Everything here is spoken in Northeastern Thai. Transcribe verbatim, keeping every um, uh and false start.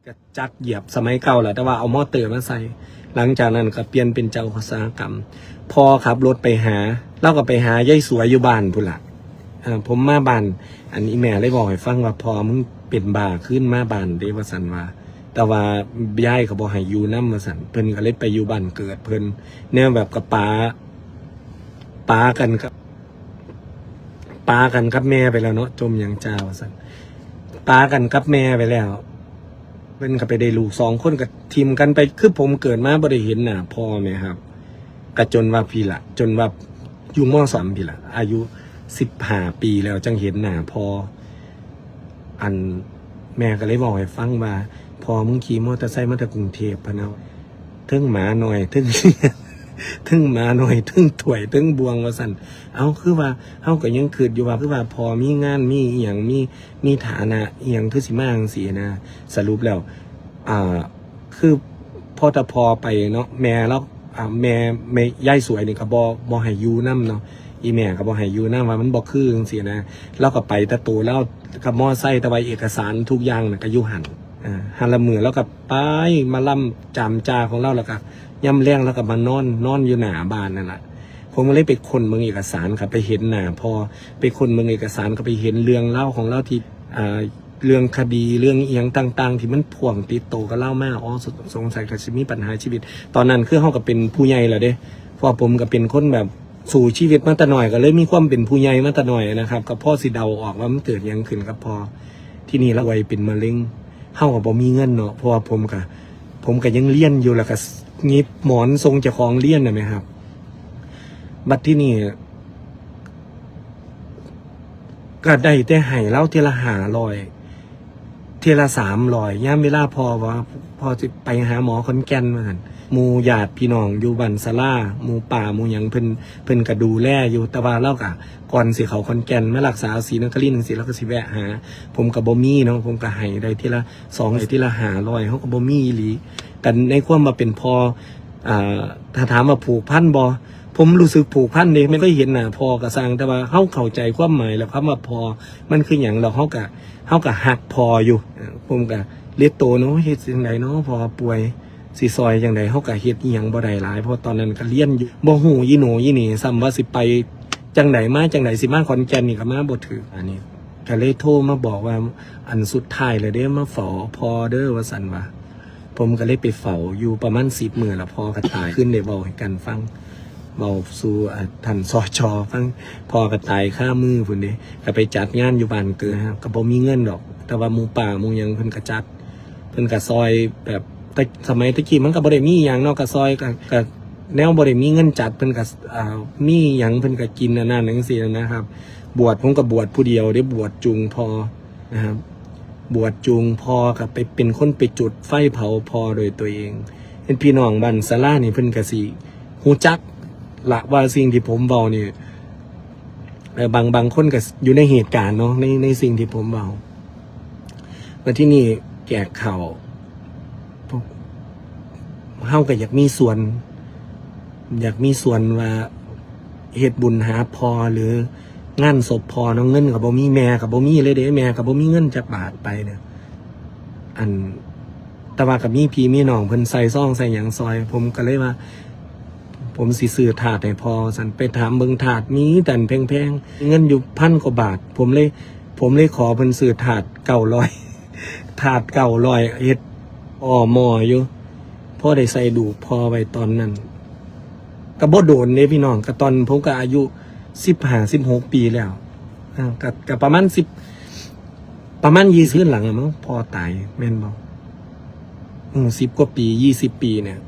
ก็จักเหยียบสมัยเก่าแหละ แต่ว่าเอามอเตอร์มาใส่ หลังจากนั้นก็เปลี่ยนเป็นเจ้าอุตสาหกรรม พ่อขับรถไปหา เราก็ไปหายายสวยอยู่บ้านพุ้นละ เอ่อ ผมมาบ้าน อันนี้แม่เลยบอกให้ฟังว่า "พ่อมึงเป็นบ้าขึ้นมาบ้านเด้" ว่าซั่นว่า แต่ว่ายายก็บ่ให้อยู่นำว่าซั่น เพิ่นก็เลยไปอยู่บ้านเกิดเพิ่น แนวแบบกับปา ปากันกับ ปากันกับแม่ไปแล้วเนาะ จมหยังจ้าว่าซั่น ปากันกับแม่ไปแล้ว เพิ่นก็ไปได้ลูกสองคน ก็ถิ่มกันไป คือผมเกิดมาบ่ได้เห็นหน้าพ่อแม่ครับ ก็จนว่าพี้ละ จนว่าอยู่ ม.สาม พี้ละ อายุสิบห้าปีแล้วจั่งเห็นหน้าพ่อ อันแม่ก็เลยบอกให้ฟังว่า "พ่อมึงขี่มอเตอร์ไซค์มาจากกรุงเทพฯ" พะนะ "เทิงหมาน้อย เทิง เทิงหมาน้อย เทิงถ้วย เทิงบ่วง" ว่าซั่น เอ้า คือว่าเฮาก็ยังคิดอยู่ว่า คือว่าพ่อมีงาน มีอีหยัง มี มีฐานะอีหยัง คือสิมาจั่งซี้นะ สรุปแล้ว อ่า คือพอแต่พ่อไปเนาะ แม่ลาว อ่า แม่ แม่ยายสวยนี่ก็บ่ บ่ให้อยู่นำเนาะ อีแม่ก็บ่ให้อยู่นำ ว่ามันบ่คือจั่งซี้นะ ลาวก็ไปแต่โตลาวกับมอไซค์ แต่ว่าเอกสารทุกอย่างน่ะก็อยู่หั่น อ่า หาลางมื้อลาวก็ไปมาลำจามจาของลาว แล้วก็ยามแลงลาวก็มานอน นอนอยู่หน้าบ้านนั่นล่ะ ผมก็เลยไปค้นเบิ่งเอกสารครับ ไปเห็นหน้าพ่อ ไปค้นเบิ่งเอกสารก็ไปเห็นเรื่องราวของลาวที่ อ่า เรื่องคดี เรื่องอิหยังต่างๆ ที่มันพ่วงติดโตกับลาวมา อ๋อ ส- สงสัยก็สิมีปัญหาชีวิต ตอนนั้นคือเฮาก็เป็นผู้ใหญ่แล้วเด้ เพราะว่าผมก็เป็นคนแบบสู้ชีวิตมาแต่น้อย ก็เลยมีความเป็นผู้ใหญ่มาแต่น้อยนะครับ ก็พอสิเดาออกว่ามันเกิดหยังขึ้นกับพ่อ ทีนี้ลาวป่วยเป็นมะเร็ง เฮาก็บ่มีเงินเนาะ เพราะว่าผมก็ ผมก็ยังเรียนอยู่ แล้วก็หยิบหมอนส่งเจ้าของเรียนน่ะแหมครับ บัดทีนี้ ก็ได้แต่ให้ลาวเทื่อละห้าร้อย เทื่อละสามร้อย ยามเวลาพ่อว่า พ่อสิไปหาหมอขอนแก่นว่าซั่น หมู่ญาติพี่น้องอยู่บ้านศาลา หมู่ป้าหมู่หยัง เพิ่น เพิ่นก็ดูแลอยู่ แต่ว่าลาวก็ ก่อนสิเข้าขอนแก่นมารักษาศรีนครินทร์จั่งซี้ ลาวก็สิแวะหา ผมก็บ่มีเนาะ ผมก็ให้ได้เทื่อละสอง เทื่อละห้าร้อย เฮาก็บ่มีอีหลี กันในความว่าเป็นพ่อ อ่า ถ้าถามว่าผูกพันบ่ ผมรู้สึกผูกพันเด้ แม่นเคยเห็นหน้าพ่อก็ซ่าง แต่ว่าเฮาเข้าใจความหมายแล้ว คำว่าพ่อมันคือหยัง แล้วเฮาก็ เฮาก็ฮักพ่ออยู่ เอ่อ ผมก็เลียโตเนาะ เฮ็ดจั่งใดเนาะ พ่อป่วย สิซ่อยจั่งใด เฮาก็เฮ็ดอิหยังบ่ได้หลาย เพราะตอนนั้นก็เรียนอยู่ บ่ฮู้อีโหน่อีเหน่ซ้ำว่าสิไปจั่งใดมาจั่งใด สิมาขอนแก่นนี่ก็มาบ่ถืก อันนี้ก็เลยโทรมาบอกว่า "อันสุดท้ายแล้วเด้ มาเฝ้าพ่อเด้อ" ว่าซั่นว่า ผมก็เลยไปเฝ้าอยู่ประมาณสิบมื้อ แล้วพ่อก็ตาย คืนได้เว้าให้กันฟัง เว้าสู่ อ่า ท่าน สจ ฟัง พ่อก็ตายคามือพุ้นเด้ ก็ไปจัดงานอยู่บ้านเกิดครับ ก็บ่มีเงินดอก แต่ว่าหมู่ป้าหมู่หยังเพิ่นก็จัด เพิ่นก็ซ่อยแบบ แต่สมัยตะกี้มันก็บ่ได้มีหยังเนาะ ก็ซ่อย ก็ ก็แนวบ่ได้มีเงินจัด เพิ่นก็ อ่า มีหยังเพิ่นก็กินอันนั้นจั่งซี้นะครับ บวชผมก็บวชผู้เดียวเด้ บวชจูงพ่อนะครับ บวชจูงพ่อก็ไปเป็นคนไปจุดไฟเผาพ่อโดยตัวเอง เห็นพี่น้องบ้านศาลานี่เพิ่นก็สิฮู้จักละว่าสิ่งที่ผมเว้านี่ เอ่อ บาง บางคนก็อยู่ในเหตุการณ์เนาะ ใน ในสิ่งที่ผมเว้า แล้วที่นี่แจกข้าว พวก เฮาก็อยากมีส่วน อยากมีส่วนว่าเฮ็ดบุญหาพ่อ หรืองานศพพ่อเนาะ เงินก็บ่มี แม่ก็บ่มีเลยเด้ แม่ก็บ่มีเงินจักบาทไปเนี่ย อัน แต่ว่าก็มีพี่มีน้องเพิ่นใส่ซองใส่หยังซ่อย ผมก็เลยว่า ผมสิซื้อถาดให้พ่อซั่น ไปถามเบิ่งถาดมีแต่อันแพงๆ เงินอยู่พันกว่าบาท ผมเลย ผมเลยขอเพิ่นซื้อถาดเก้าร้อย ถาดเก้าร้อย เฮ็ดอ่อหม้ออยู่ พอได้ใส่ดูกพ่อไว้ตอนนั้น ก็บ่โดนเด้พี่น้อง ก็ตอนผมก็อายุสิบห้า สิบหกปีแล้ว อ่า ก็ ก็ประมาณสิบ ประมาณยี่สิบหลังอะมั้ง พ่อตาย แม่นบ่ อืม สิบกว่าปี ยี่สิบปีเนี่ย